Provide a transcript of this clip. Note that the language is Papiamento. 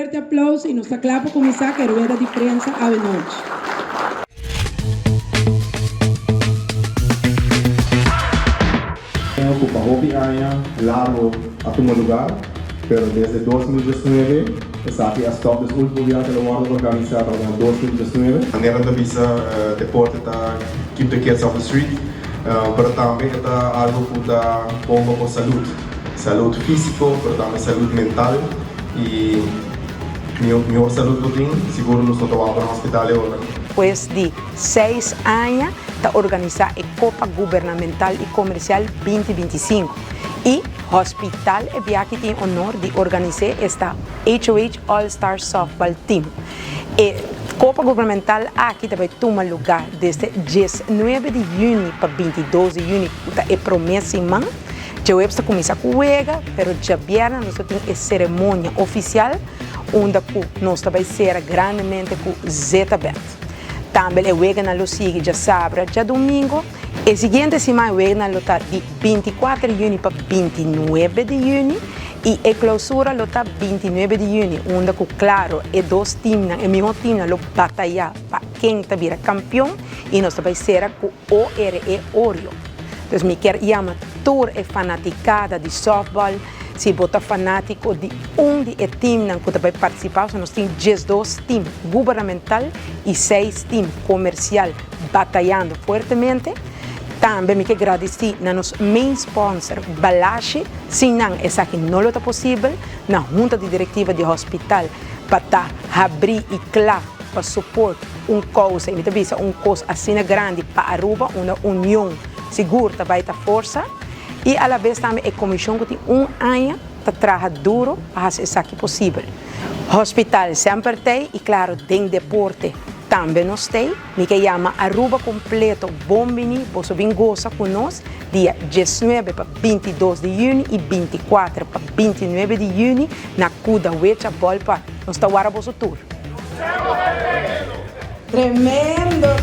Fuerte aplauso y nos ta cla pa cuminsa cu e rueda di prensa awe nochi. Cu pa hopi aña largo a tuma lugar, pero desde 2019 esaki a stop, dus ultimo biaha cu el a wordo organisa tabata na 2019. Manera ta bisa, deporte ta keep the kids off the street, pero tambe e ta algo cu ta bon pa bo salud, salud fisico pero tambe salud mental y mihor salud bo tin, sigur nos no ta wak pa na hospital e ora. Pues di seis aña ta organisá e Kopa Gubernamental i Komersial 2025 i Hospital e biaha tin honor di organis'é esta HOH All Star Softball Team. E Kopa Gubernamental aki ta bai tuma lugá desde 19 di yüni pa 22 di yüni ku ta e promé siman. Djaweps ta kuminsá ku wega, pero djabièrnè nos ta tin e seremonia ofisial unda ku nos ta bai sera grandemente ku Zetabet. Tambe e weganan lo sigui djasabra, djadumingo. E siguiente siman e weganan lo ta di 24 di yüni pa 29 di yüni i e klousura lo ta 29 di yüni unda ku klaro e dos timnan, e mihó timnan lo batayá pa ken ta bira kampion i nos ta bai sera ku ORE Orio. Dus mi kier yama tur e fanatikada di sòftbòl, si bo ta fanátiko di un di e timnan ku ta bai partisipá, pasobra nos tin 12 tim gubernamental i seis tim komersial batayando fuertemente. Tambe mi ke gradisí na nos main sponsor Balashi, sin nan esaki no lo ta posibel, na hunta di direktiva di hospital pa ta habrí i kla pa support un kousa, i mi ta bisa un kos asina grandi pa Aruba, unda union sigur ta bai ta forsa. I alabes tambe e komishon ku tin un aña ta traha duro pa hasi esaki posibel. Hospital semper t'ei i klaro den deporte tambe nos t'ei. Mi ke yama Aruba kompleto bon bini, boso bin gosa ku nos dia 19 pa 22 di yüni i 24 pa 29 di yüni na Kudawecha Ballpark. Nos ta wara boso tur. Tremendo!